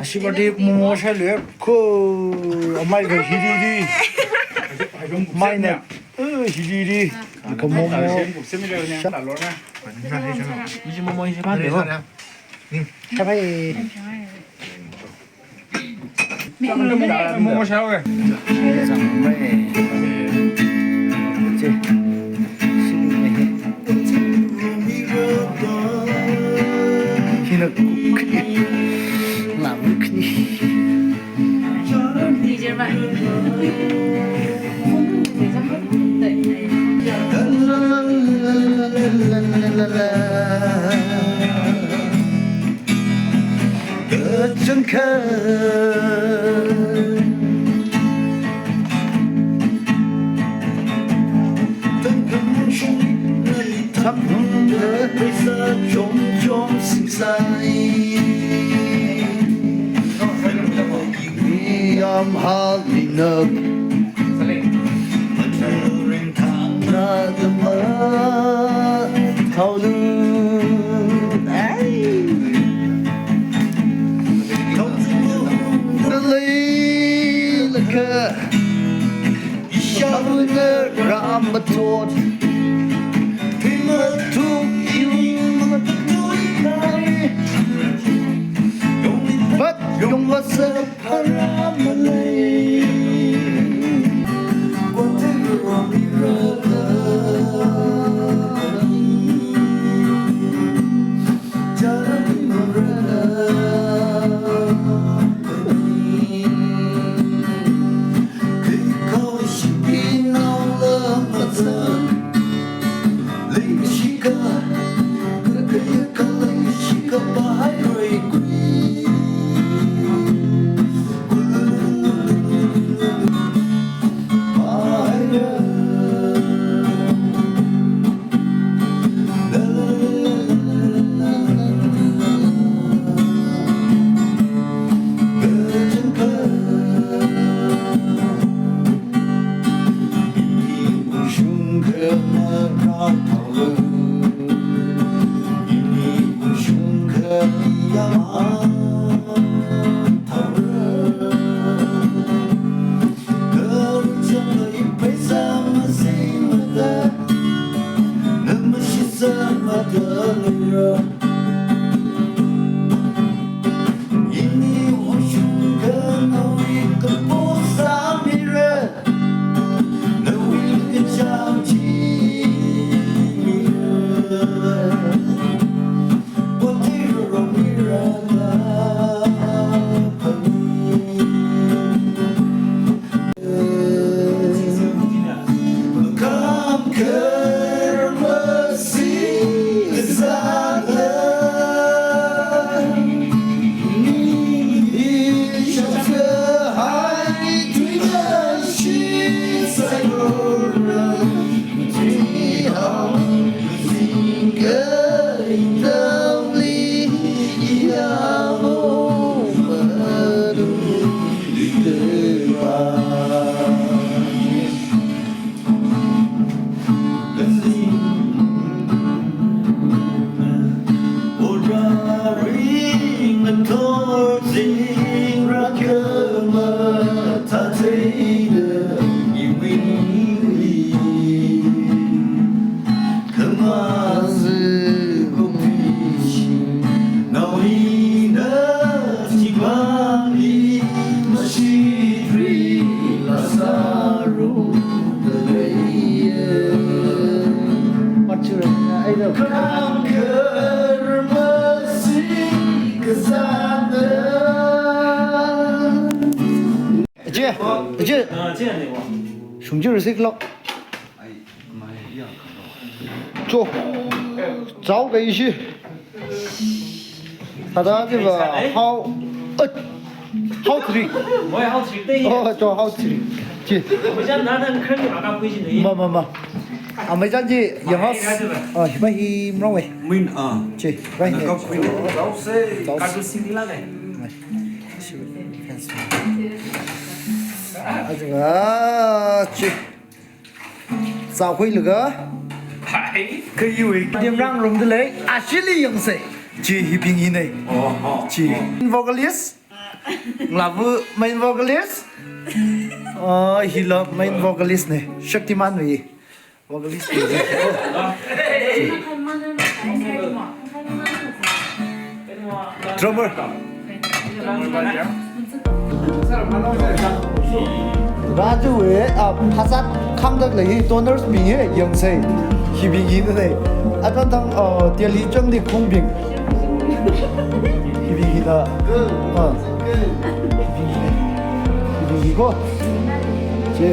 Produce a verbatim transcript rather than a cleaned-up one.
Ashipati momo shālu ko, amai ka hiriri. Maina, eh, hiriri. Ka momo. Shabai. Iche, iche. Shungji risik lo. Cho, chao kaishi. Thāda jiva hao, eh, hao three. Moi hao three te. Oh, cho hao three. Chi. Moi jam na na kren ni maka pui jin ni. Ma, ma, ma. Amei jan ji, yang hao. Ah, hiba hi mrong wei. Muin, ah. Chi, bai na hi. Kap kui ni. Chao se. Chao se. Katu sing ni la le. Aja, chi. Zākhuilaga. Hai. Kayui. Dimrang room da lei. Ashili yangse. Chi hibing hina. Oh, oh, chi. Oh. Vocalist. Lavu main vocalist. Oh, hila main vocalist na. Shaktiman wui vocalist. Drummer. Raju e, ah, phasat khangdak lei hi donors bing hi yangsei. Hibing hina lei. Athang thang, ah, Delhi changda khangbing. Hibing hina. Ah. Hibing hina. Hibing hi ko. Che.